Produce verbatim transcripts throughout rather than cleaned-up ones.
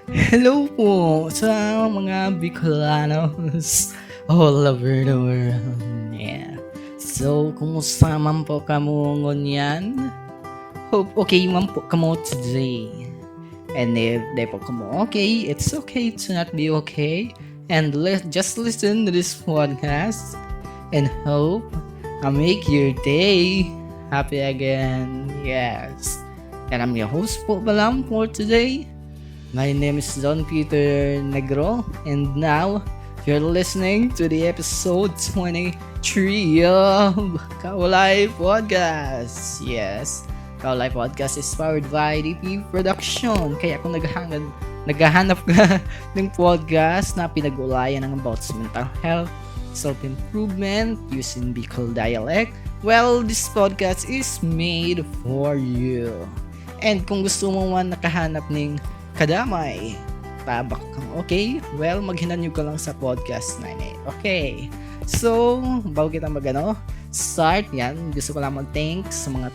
Hello po sa mga Bicolanos all over the world. Yeah. So, kumusta man po kamo ngunyan? Hope okay man po kamo today. And if di po kamo okay, it's okay to not be okay. And let just listen to this podcast and hope I make your day happy again. Yes. And I'm your host po, Balam, for today. My name is Don Peter Negro, and now you're listening to the episode twenty-three of Kaulay Podcast. Kaulay Podcast is powered by D P Production. Kaya kung naghahangad, naghahanap ka ng podcast na pinag-ulayan ng about sa mental health, self-improvement, using Bicol dialect, well, this podcast is made for you. And kung gusto mo man nakahanap ning kadamay, tabak kang okay, well, maghinanyog ka lang sa podcast na ini. Okay. So, bago kita magano, start yan, gusto ko lang mag-thanks sa mga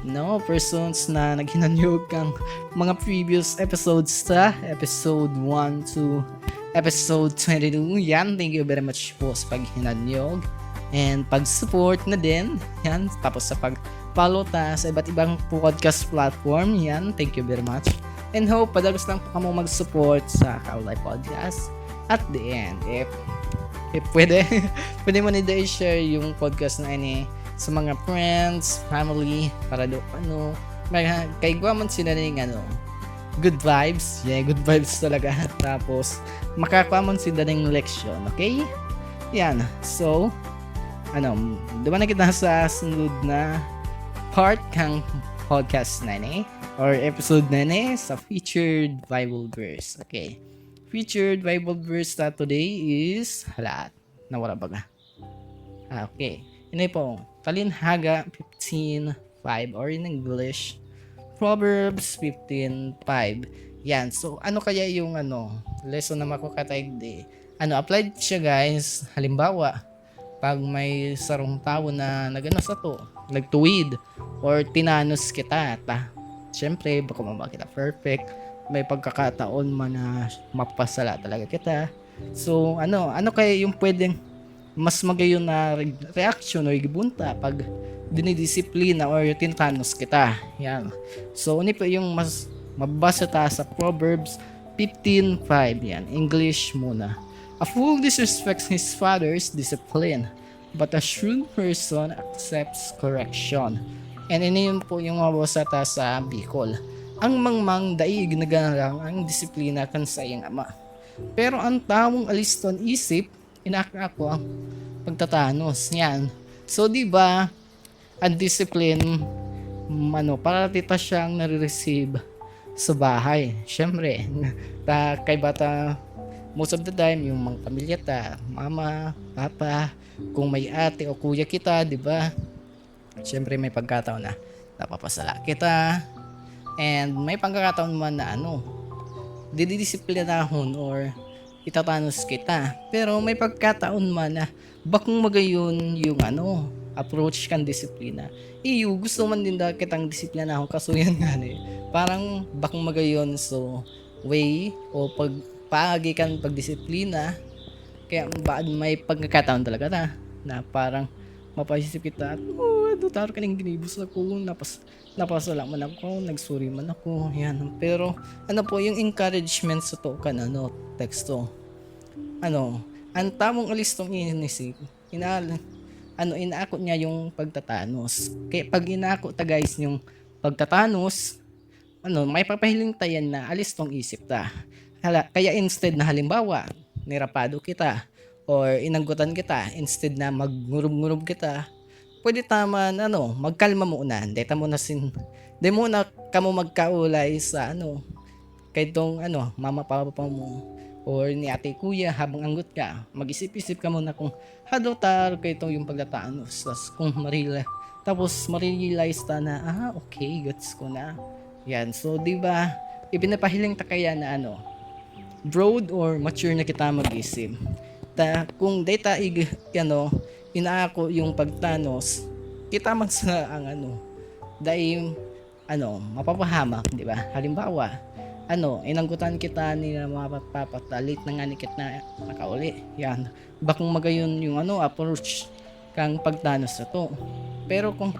no persons na naghinanyog kang mga previous episodes sa episode one to episode twenty-two. Yan, thank you very much po sa paghinanyog and pag-support na din. Yan, tapos sa pag-follow ta sa iba't ibang podcast platform. Yan, thank you very much. And hope, padagos lang po kamo mag-support sa Kaulay Podcast. At the end, if, if pwede, pwede mo nida i-share yung podcast na ini sa mga friends, family, para do, ano, may, kaigwa man sila ning, ano, good vibes. Yeah, good vibes talaga. Tapos, makakwa man sila ning leksyon, okay? Yan. So, ano, duman na kita sa sunod na part kang podcast na ini, or episode na ini, sa featured Bible verse. Okay. Featured Bible verse ta today is, hala, nawara baga. Ah, okay. Ini po, Talin Haga fifteen five, or in English, Proverbs fifteen five. Yan. So, ano kaya yung, ano, lesson na makukatay di? Ano, applied siya, guys. Halimbawa, pag may sarong tawo na nag-ano sato, nagtuwid, or tinanos kita, ta, siyempre, bako man ba kita perfect, may pagkakataon man na mapasala talaga kita. So, ano, ano kaya yung pwedeng mas magayon na re-, reaksyon o igibon ta pag dinidisiplina or tinatanos kita? Yan. So, ini po yung mas mabasa ta sa Proverbs fifteen five. Yan, English muna. "A fool disrespects his father's discipline, but a shrewd person accepts correction." And ini yun po yung mabasa ta sa Bicol. Ang mangmang dai ginagalang ang disiplina kan saiyang ama. Pero ang tawong aliston isip, inaako ang pagtatanos niyan. So, di ba, ang discipline, mm, ano, parati ta siyang nare-receive sa bahay. Siyempre, ta, kay bata, most of the time, yung mga pamilya ta, mama, papa, kung may ate o kuya kita, di ba? Siyempre, may pagkataon na napapasala kita. And may pagkakataon man na, ano, dididisiplinahon or itatanos kita. Pero may pagkataon man na bakong magayon yung, ano, approach kan disiplina. Iyo, gusto man din daw kitang disiplinahon, kaso yan nga, eh, parang bakong magayon, so, way o pag-, paagi kan pagdisiplina. Kaya ba, may pagkakataon talaga na, na parang mapaisip kita, "Oh, ano, taro ka ning ginibo sako, napas-, napasala man ako, nagsuri man ako," yan. Pero, ano po, yung encouragement sato kan, ano, teksto. Ano, ang tamong alistong inisip, ina-, ano, inaako niya yung pagtatanos. Kaya pag inaako ta, guys, yung pagtatanos, ano, may papahiling ta yan na alistong isip ta. Hala-, kaya instead na, halimbawa, nirapado kita or inanggotan kita, instead na magngurob-ngurob kita, pwede ta man, ano, magkalma muna. Dai ta muna sin-, dai muna kamo magkaulay sa, ano, kaitong, ano, mama, papa mo or ni ate, kuya, habang anggot ka. Mag-isip-isip ka muna kung hado ta kaitong yung pagtatanos. Tas kung marila-, tapos ma-realize ta na, "Ah, okay, gets ko na." Yan. So, di ba, ipinapahiling ta kaya na, ano, broad or mature na kita mag-isip. Ta, kung dai ta ig-, ano, inaako yung pagtanos, kita man sa ang, ano, dai, ano, mapapahamak, di ba? Halimbawa, ano, inanggotan kita ni Mama at Papa ta late na ngani kita nakauli. Yan. Bakong magayon yung ano, approach kang pagtanos sato. Pero kung,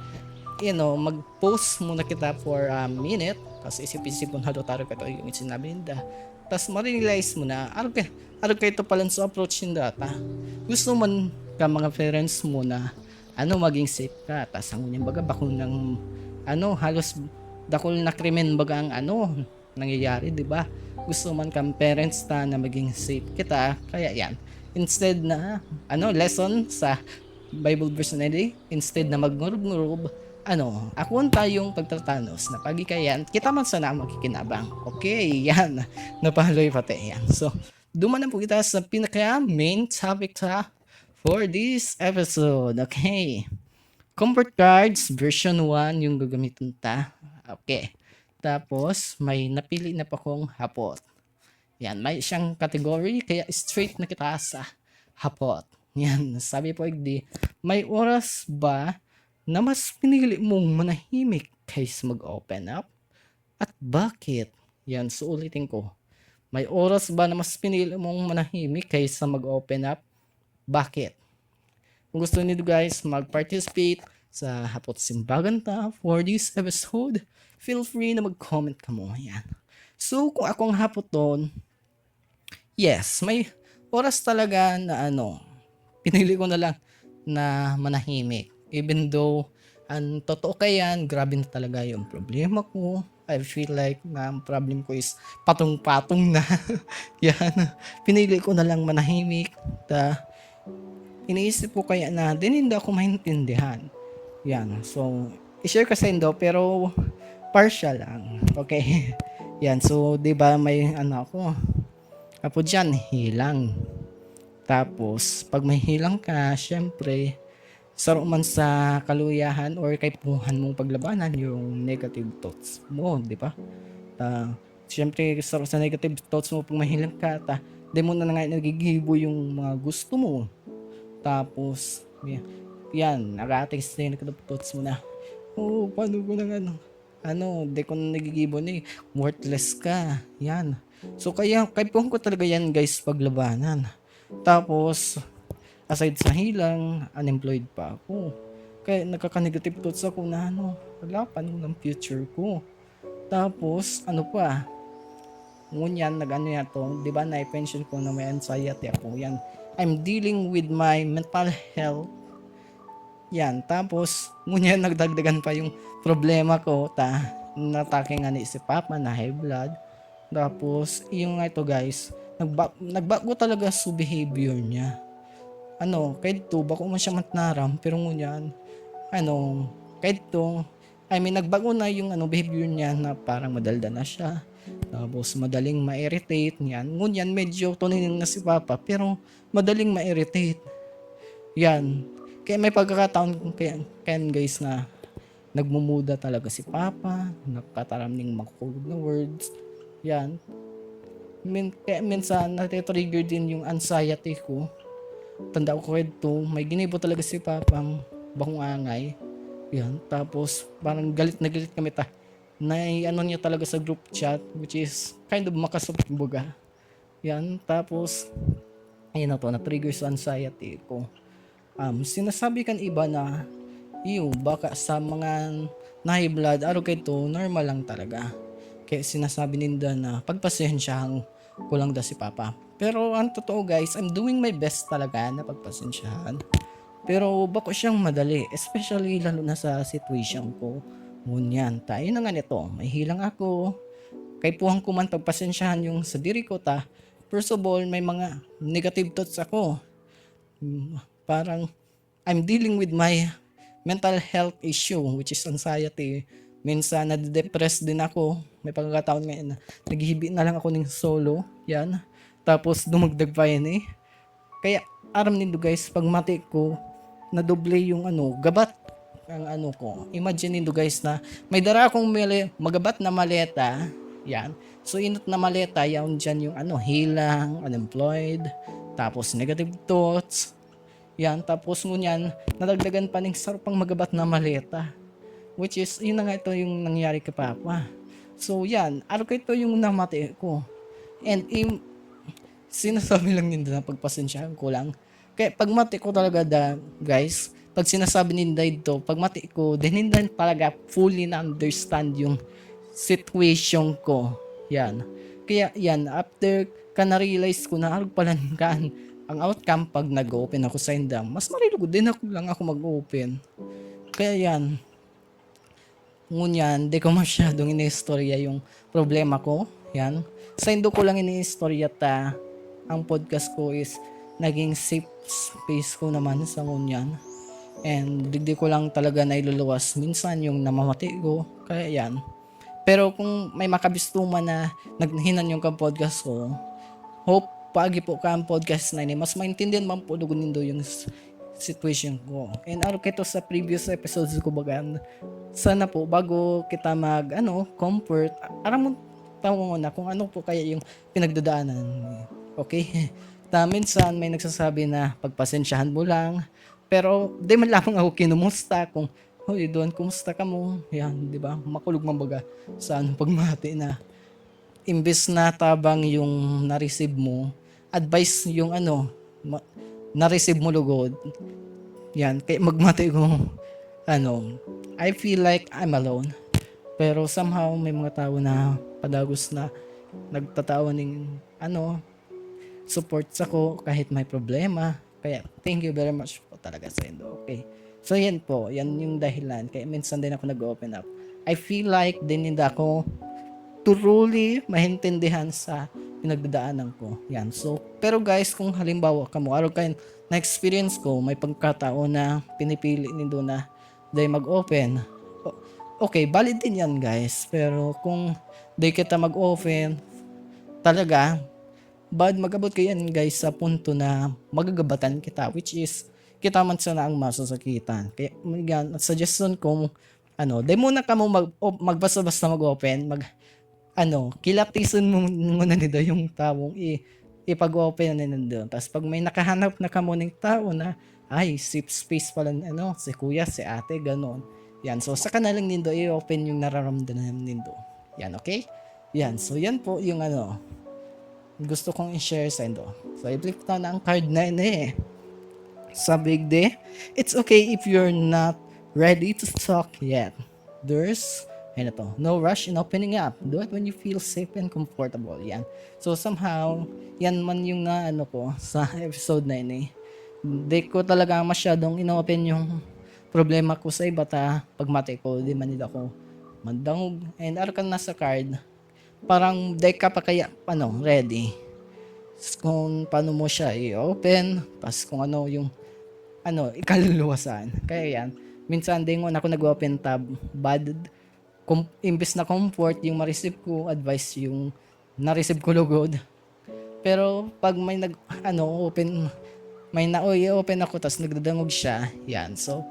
you know, mag-pause muna kita for a minute, tas isip-isipon hado ta arog kaito yung sinabi ninda. Tas ma-realize mo na, arog kay, arog kaito palan sa approach ninda ta. Gusto man ka mga parents mo na, ano, maging safe ka. Tas ang unyang baga, bako nang, ano, halos dakul na krimen baga ang, ano, nangyayari, di ba? Gusto man kang parents ta na maging safe kita. Kaya yan. Instead na, ano, lesson sa Bible verse na di, instead na magngurob-ngurob, ano, akoon tayong pagtatanos na pagikayan, kita man sana ang makikinabang. Okay, yan. Napahaloy pati yan. So, duman na po kita sa pinaka main topic ta for this episode. Okay. Comfort cards version one yung gagamitin ta. Okay. Tapos, may napili na pa kong hapot. Yan, may siyang category, kaya straight na kita sa hapot. Yan, sabi po, igdi, may oras ba na mas pinili mong manahimik kaysa mag-open up? At bakit? Yan, so ulitin ko. May oras ba na mas pinili mong manahimik kaysa mag-open up? Bakit? Kung gusto niyo guys mag-participate sa hapot simbagan ta for this episode, feel free na mag-comment kamo. Yan. So, kung akong hapoton, yes, may oras talaga na ano, pinili ko na lang na manahimik. Even though, ang totoo kayan, grabe na talaga yung problema ko. I feel like na ang problem ko is patong-patong na. Yan. Pinili ko na lang manahimik. Ta, iniisip ko kaya na di nindo ako maintindihan. Yan. So, i-share ko sa indo, pero partial lang. Okay? Yan. So, di ba may ano ako? Apo dyan, hilang. Tapos, pag may hilang ka, syempre, saro man sa kaluyahan or kaipuhan mong paglabanan yung negative thoughts mo, di ba? Ah, syempre, saro sa negative thoughts mo, pag may hilang ka, ta, di mo na nga nagigibo yung mga gusto mo. Tapos, yan, yan, nag-aatay sa negative thoughts mo na, "Oh, paano ko nang ano? Ano, di ko na nagigibo ni, worthless ka." Yan. So, kaya, kaipuhan ko talaga yan, guys, paglabanan. Tapos, aside sa hilang, unemployed pa ako. Kaya nagkaka-negative thoughts ako na ano, wala pa ng future ko. Tapos, ano pa? Ngunyan, nag-ano yan to, di ba, na-mention ko na may anxiety ako. Yan, I'm dealing with my mental health. Yan, tapos, ngunyan, nagdagdagan pa yung problema ko, ta, natake nga ni si Papa na high blood. Tapos, yung nga ito, guys, nagba-, nagbago talaga su behavior niya. Ano, kaidto, bako man siya matnaram, pero ngunyan, ano, kaidto, I mean, nagbago na yung, ano, behavior niya na parang madalda na siya. Tapos, madaling ma-irritate, yan. Ngunyan, medyo tuning na si Papa, pero madaling ma-irritate. Yan. Kaya may pagkakataon, kaya, kaya guys, na nagmumuda talaga si Papa, nakataram ning makukulog na words. Yan. Min-, kaya minsan, natitrigger din yung anxiety ko. Tanda ko kwento, may ginibo talaga si Papang bakong angay. Yan. Tapos, parang galit na galit kami ta. Na ano niya talaga sa group chat, which is kind of makasarap, kumbaga. Yan. Tapos, ayun na to, na-trigger sa anxiety ko. Um, sinasabi kan iba na, iyo, baka sa mga na high blood, arog kaito, normal lang talaga. Kaya sinasabi ninda na pagpasensyahan ko lang daw si Papa. Pero ang totoo, guys, I'm doing my best talaga na pagpasensyahan. Pero bako siyang madali, especially lalo na sa situation ko. Ngunyan, tayo na nga nito, may hilang ako. Kaipuhan ko man pagpasensyahan yung sadiri ko ta. First of all, may mga negative thoughts ako. Mm, parang I'm dealing with my mental health issue, which is anxiety. Minsan, nade-depress din ako. May pagkakataon ngayon na naghihibi na lang ako ng solo. Yan. Tapos, dumagdag pa yan eh. Kaya, aram nindo guys, pag mati ko, nadoble yung ano, gabat ang ano ko. Imagine nindo guys na may dara akong mali-, magabat na maleta. Yan. So, inot na maleta, yaon dyan yung ano, hilang, unemployed, tapos negative thoughts. Yan. Tapos ngunyan, nadagdagan pa ning saro pang magabat na maleta. Which is, yun na nga ito yung nangyari kay Papa. So, yan. Arog kaito yung namati ko. And im, sinasabi lang ninda na pagpasensyahan ko lang. Kaya pagmati ko talaga, da, guys, pag sinasabi ninda ito, pagmati ko, di ninda talaga fully na-understand yung situation ko. Yan. Kaya yan, after ka na-realize ko na arog pala kan ang outcome pag nag-open ako sa inda, mas marilugod din ako lang ako mag-open. Kaya yan. Ngunyan, di ko masyadong iniistorya yung problema ko. Yan. Saindo ko lang iniistorya ta. Ang podcast ko is naging safe space ko naman sa ngunyan. And digdi ko lang talaga nailuluwas minsan yung namamati ko. Kaya yan. Pero kung may makabistuman na naghinan yung podcast ko, hope paagi po ka ang podcast na ini, mas maintindihan man po lugod nindo yung s-, situation ko. And ano kito sa previous episodes ko bagan, sana po bago kita mag, ano, comfort, aram mo, tawo na kung ano po kaya yung pinagdadaanan. Okay? Ta, minsan may nagsasabi na pagpasensyahan mo lang, pero di man lamang ako kinumusta kung, "Hoy, Don, kumusta ka mo?" Yan, di ba? Makulog man baga sa ano, pagmati na imbes na tabang yung na-receive mo, advice yung ano, ma-, na-receive mo lugod. Yan, kaya magmati ko, ano, I feel like I'm alone. Pero somehow, may mga tao na padagos na nagtatawan ng, ano, support sako kahit may problema. Kaya, thank you very much po talaga saindo. Okay. So, yan po. Yan yung dahilan. Kaya minsan din ako nag-open up. I feel like di ninda ako truly maintindihan sa pinagdadaanan ko. Yan. So, pero guys, kung halimbawa kamo, arog kayo na-experience ko, may pagkataon na pinipili nindo na di mag-open. O-, okay, valid din yan, guys. Pero kung di kita mag-open, talaga, bad mag-abot kayan, guys, sa punto na magagabatan kita, which is, kita man sana ang masasakitan. Kaya, yan, suggestion ko, ano, di muna kamo mag-, op-, magbasta-basta mag-open, mag-, ano, kilatison mo muna nindo yung taong i-, ipag-open na nindo. Tas pag may nakahanap na kamo ning tao na, "Ay, safe space pala, ano, si kuya, si ate," ganon. Yan, so, saka na lang nindo i-open yung nararamdaman nindo. Yan, okay? Yan, so, yan po yung, ano, gusto kong i-share saindo. So, i-flip ta na ang card na ini. Sabi di, "It's okay if you're not ready to talk yet. There's, ano to, no rush in opening up. Do it when you feel safe and comfortable." Yan. So, somehow, yan man yung na, ano ko, sa episode na ini. Di ko talaga masyadong ino-open yung problema ko sa iba ta pagmati ko, di man nila ako mandangog. And arog kan nasa card, parang di ka pa kaya, ano, ready. S-, kung paano mo siya i-open, tas kung ano yung, ano, ikaluluwasan. Kaya yan, minsan di ngon ako nag-open tab, bad, kum-, imbes na comfort yung ma-receive ko, advice yung na-receive ko lugod. Pero pag may nag, ano, open, may na, o, i-open ako, tas nagdadangog siya, yan. So,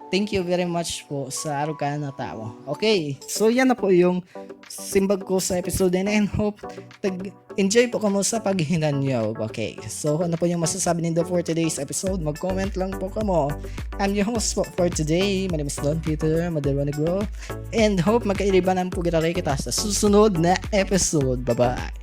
thank you very much po sa arog ka na tao. Okay, so yan na po yung simbag ko sa episode na ini, and hope tag-enjoy po kamo sa paghinanyog. Okay, so ano po yung masasabi nindo for today's episode? Mag-comment lang po kamo. I'm your host po for today. My name is Don Peter Madero Negro. And hope magkairibanan po kita kita sa susunod na episode. Bye-bye.